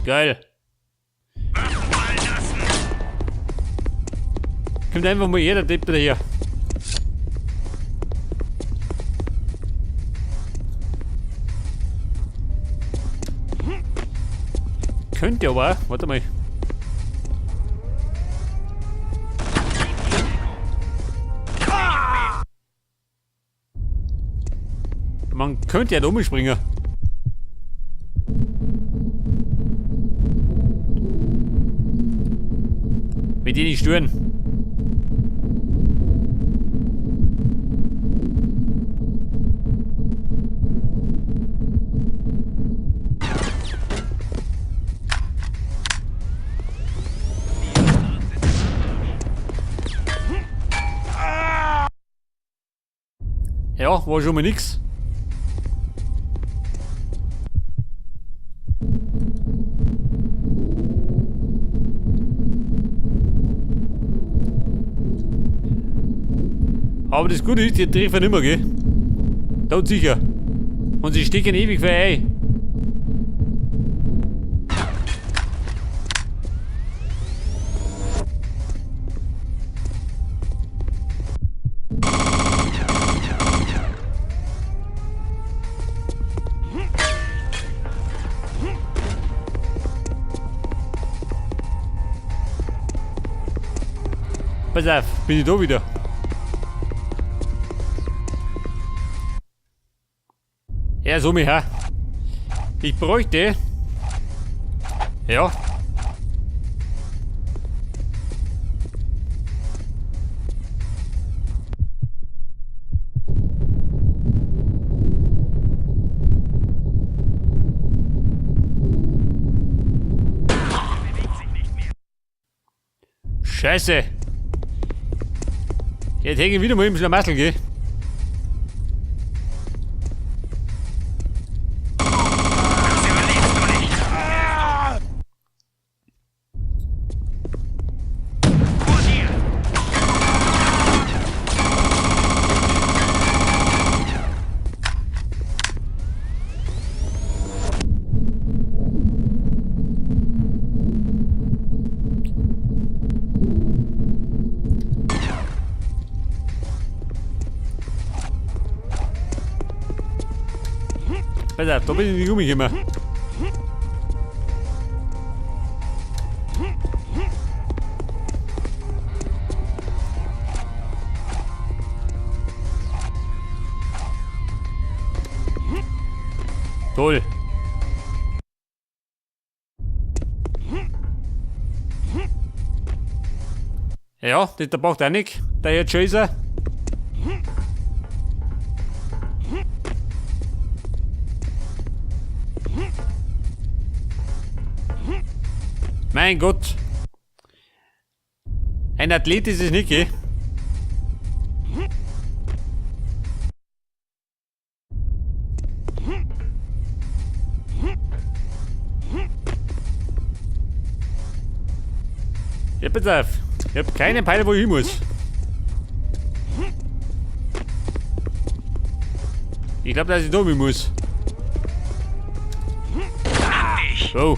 Geil. Kommt einfach mal jeder Depp daher. Könnte aber, warte mal. Man könnte ja da umspringen. Mit denen nicht stören. Ja, war schon mal nix. Aber das Gute ist, die treffen nicht mehr, gell? Tot sicher. Und sie stecken ewig für ein. Pass auf, bin ich da wieder. Ja, so mich, ha. Ich bräuchte. Ja. Scheiße. Jetzt hänge ich wieder mal im Schlamassel, gell? Das überlebst du nicht. Vor dir. Pass auf, da bin ich nicht umgekommen. Toll. Ja, das da braucht auch nicht. Der jetzt schon ist er. Mein Gott. Ein Athlet ist es nicht, gell? Ja, pass auf. Ich hab keinen Peil, wo ich hin muss. Ich glaube, dass ich da hin muss. So.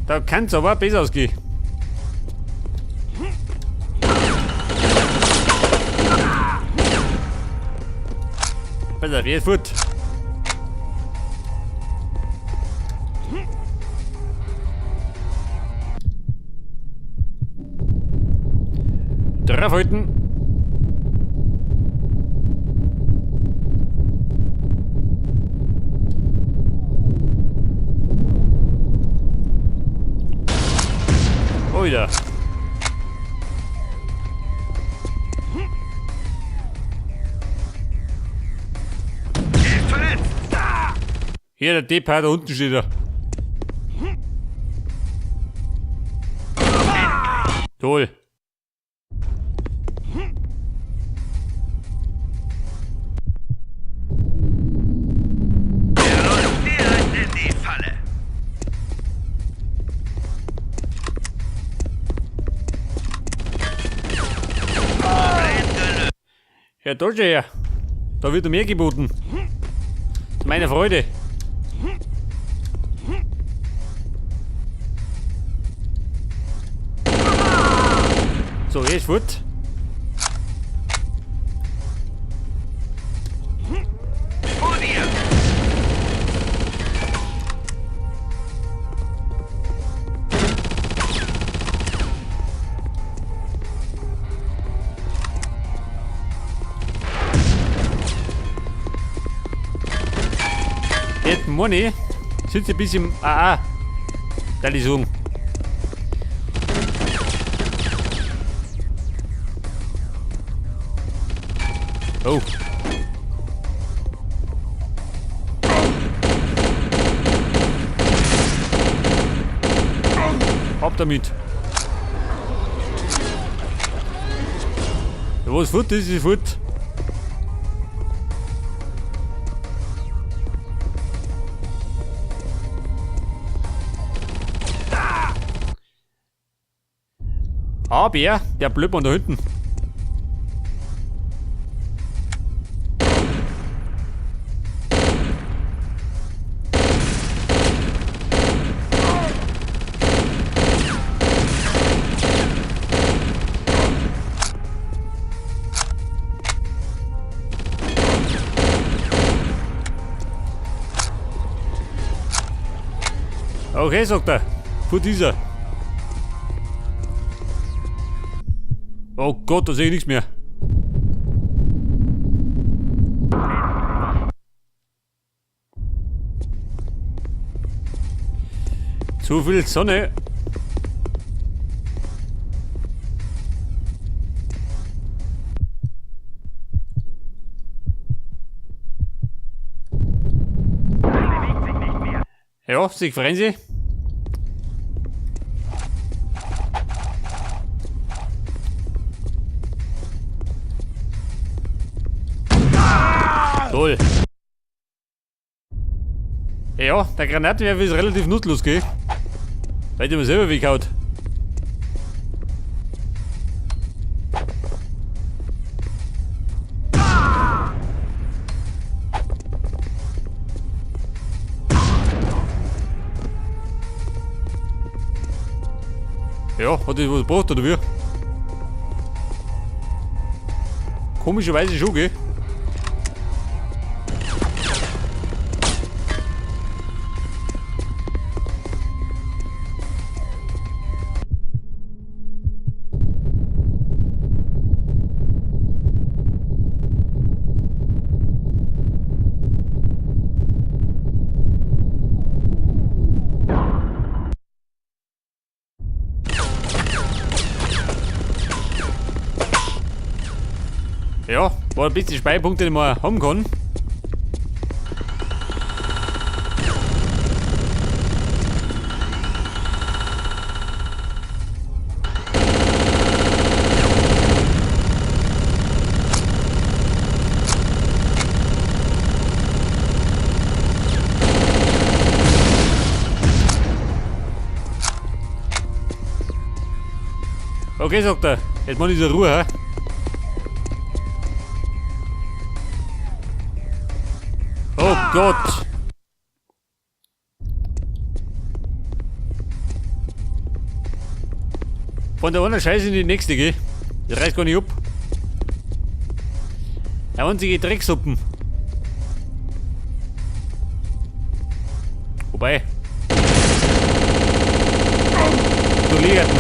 Da kann's aber besser ausgehen. Pass auf, jetzt fort. Draufhalten. Oh wieder. Er ist verletzt. Hier, der Depp, da unten steht er. Toll. Er läuft direkt in die Falle. Ja, da schon her. Da wird mehr geboten. Zu meiner Freude. So, er ist fort. Vor dir! Jetzt Money sitzt ein bisschen AA. Da die sagen. Oh. Ab damit. Ja, was fort ist, ist fort. Aber der Blödmann da hinten. Okay, sagt er. Fort ist er. Oh Gott, da sehe ich nichts mehr. Zu viel Sonne. Bewegt sich nicht mehr. Ja, sich freuen sie. Toll. Ja, der Granatenwerfer ist relativ nutzlos, gell? Weil der mir selber weghaut. Ja, hat das was gebracht, oder wie? Komischerweise schon, gell? Ja, war ein bisschen Speicherpunkt, den man haben kann. Okay, sagt er. Jetzt mal diese Ruhe, hä? Oh Gott! Von der einen Scheiße in die nächste, gell? Das reißt gar nicht ab. Eine einzige Drecksuppen. Wobei. Du Liegerten.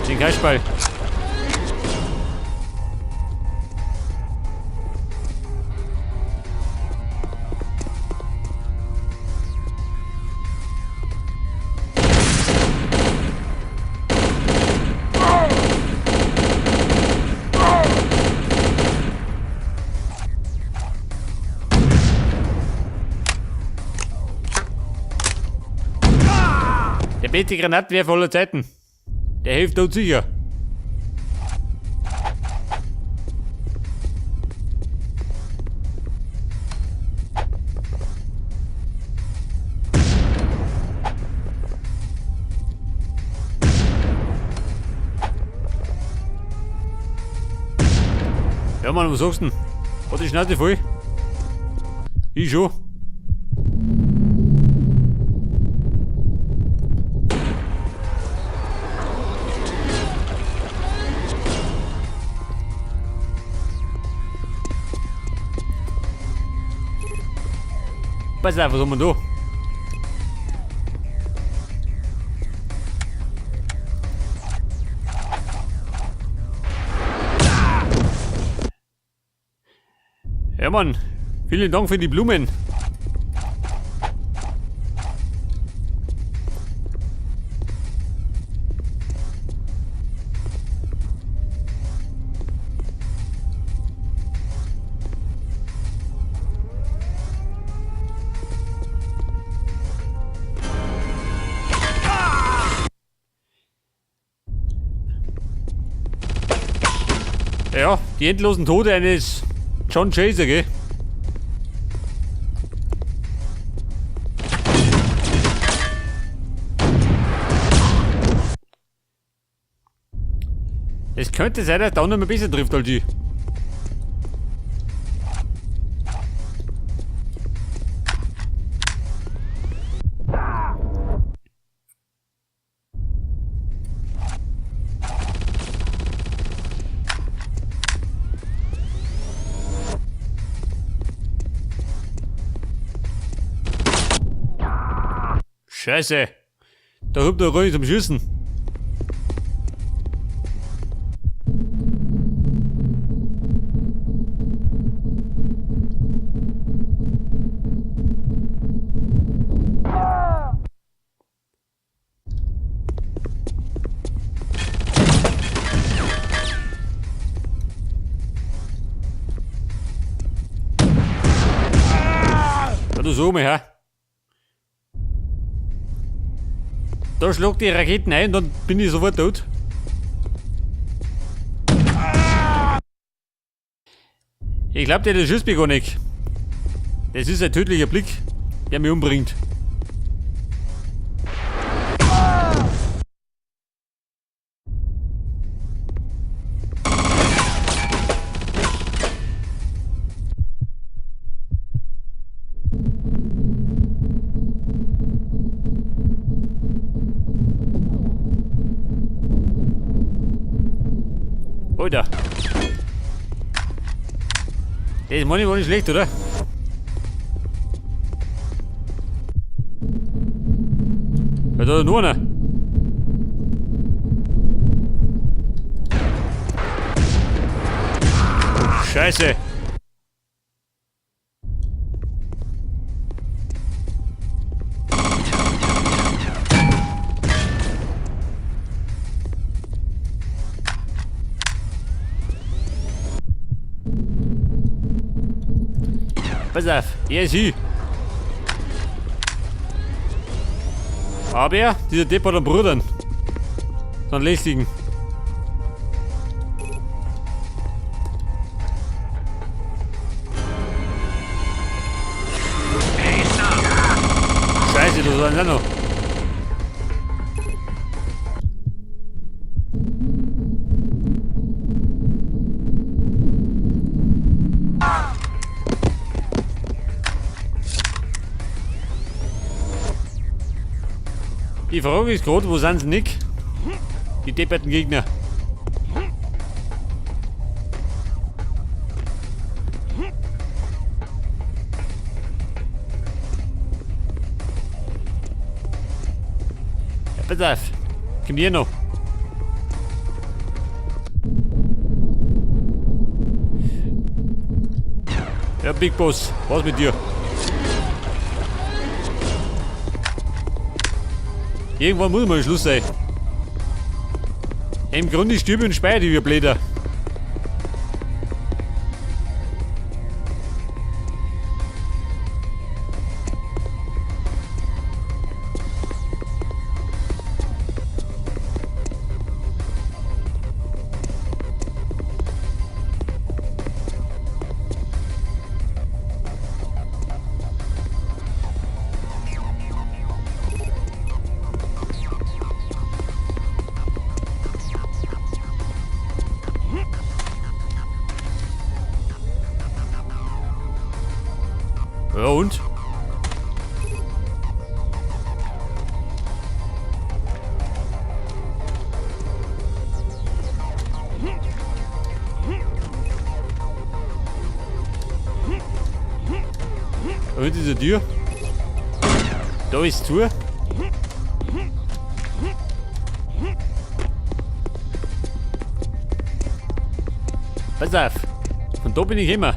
Den Kasperl. Der beste Granatenwerfer aller Zeiten. Der hilft uns sicher. Ja Mann, was sagst du denn? Hat die Schnauze voll? Ich schon. Pass auf, was haben wir da? Ja Mann, vielen Dank für die Blumen. Ja, die endlosen Tode eines John Chaser, gell? Es könnte sein, dass der noch mal besser trifft als ich. Scheiße! Da kommt doch gar nicht zum Schießen. Ja, du so mal, hä? Da schlagt die Raketen ein, dann bin ich sofort tot. Ich glaub, der schießt mich gar nicht. Das ist ein tödlicher Blick, der mich umbringt. Alter. Das meine ich war nicht schlecht, oder? Ja, da ist nur einer. Scheiße. Pass auf, er ist hier. Aber dieser Depp hat einen Bruder. So einen lästigen. Scheiße, das war auch noch. Die Frage ist gerade, wo sind sie nicht? Die depperten Gegner. Ja, pass auf. Kommt hier noch. Ja, Big Boss, was mit dir? Irgendwann muss mal Schluss sein. Im Grunde stirb und speit wie Blätter. hinten ist eine Tür. Da ist zu. Pass auf. Von da bin ich immer.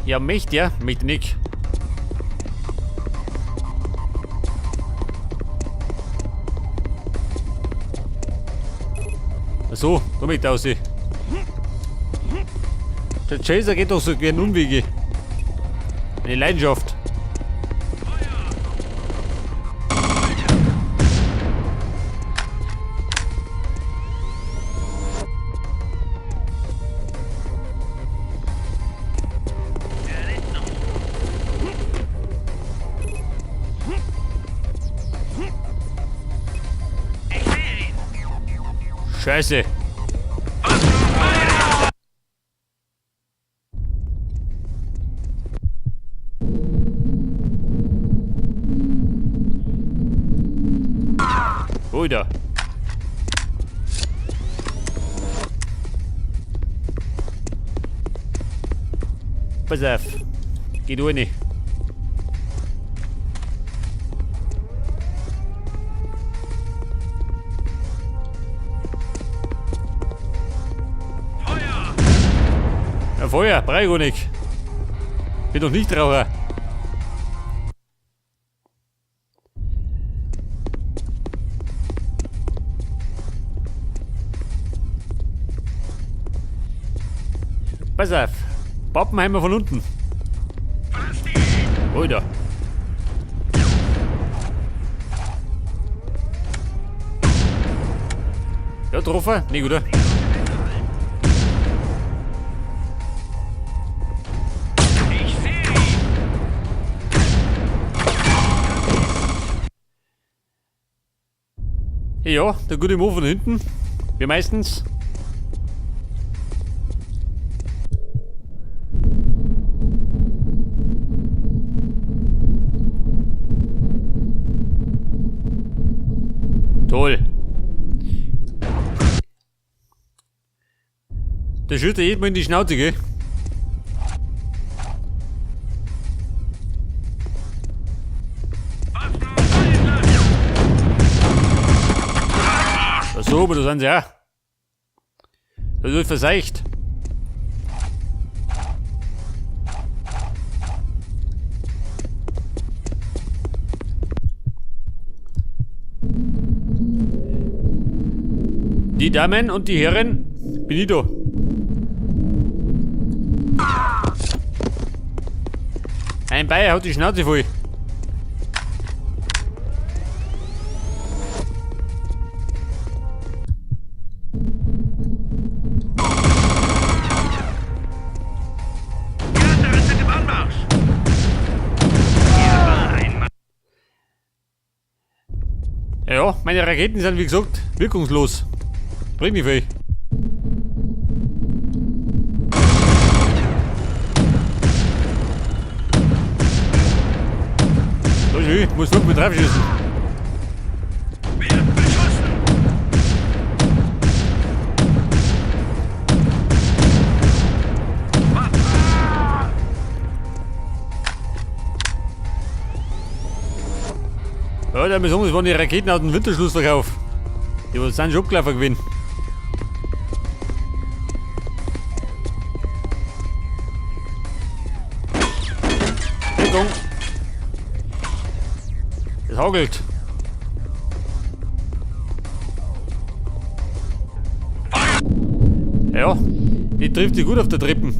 Ja, möchte ja, möchte nicht. Ach so, da möchte ich aussehen. Der Chaser geht doch so gern Umwege. Eine Leidenschaft. Ich sehe ihn. Scheiße. Oida. Pass auf. Geht ohne. Feuer! Ja, Feuer, brauch ich gar nicht. Bin doch nicht Raucher. Pass auf. Pappenheimer von unten. Fass ihn! Alter. Ja, getroffen? Nicht, oder? Ich sehe ihn! Ja, der gute Mo von hinten. Wie meistens. Toll. Der schürt ja jedem in die Schnauze, gell? Waffen fallen lassen! Ach so, aber da sind sie auch. Das wird verseicht. Die Damen und die Herren, bin ich da. Ein Bayer hat die Schnauze voll. Die anderen sind im Anmarsch! Hier war ein Mann. Ja, meine Raketen sind wie gesagt wirkungslos. Bringt nicht viel. Da ist ich, muss fünf mit drauf schießen. Wird beschossen! Waffen! Ja, da muss ich sagen, das waren die Raketen aus dem Winterschlussverkauf. Die sind schon abgelaufen gewesen. Deckung. Es hagelt. Ja, die trifft sich gut auf der Treppe.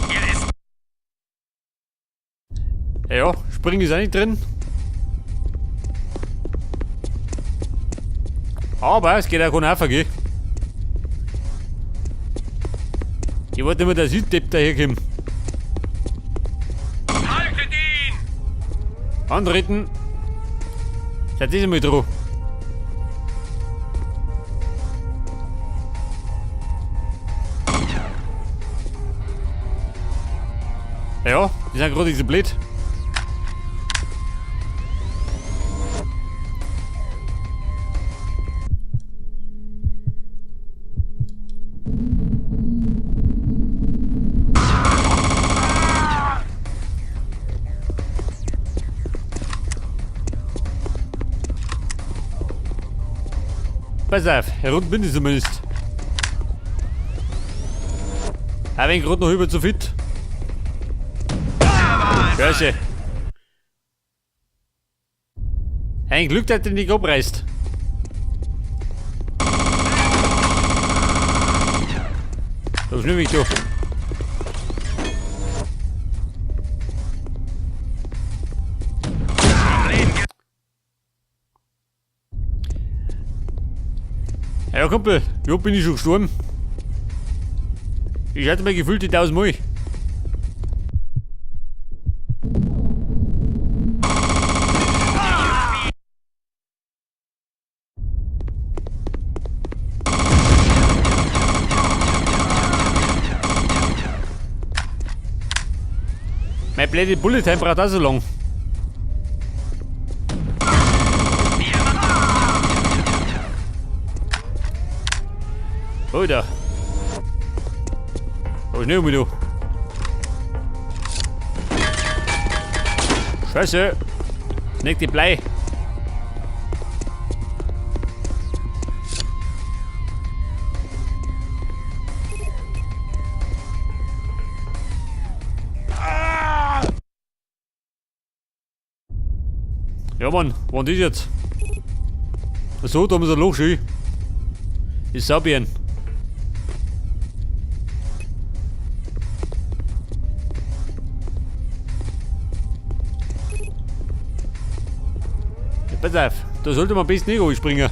Hier ist Ja, springen ist auch nicht drin. Aber es geht auch kein Hafer, gell? Ich wollte immer, dass ich Depp daherkomme. Haltet ihn! Antreten. Seid ihr mal dran. Ja, die sind gerade nicht so blöd. Pass auf, herunter bin ich zumindest. Auch wenn gerade noch über zu fit. Scheiße. Ein Glück, dass du nicht abreißt. Da ist nämlich du. Ja, Kumpel, wie bin ich schon gestorben? Ich hatte mir gefühlt die 1000 Mal. Mein blöde Bullet Time braucht auch so lang. Alter. Aber schnell um mich, du. Scheiße. Nicht die Blei. Ja Mann, wann das jetzt? So, da haben sie ein Loch schön. Ist Saubien. Ja, pass auf, da sollte man am besten nicht springen.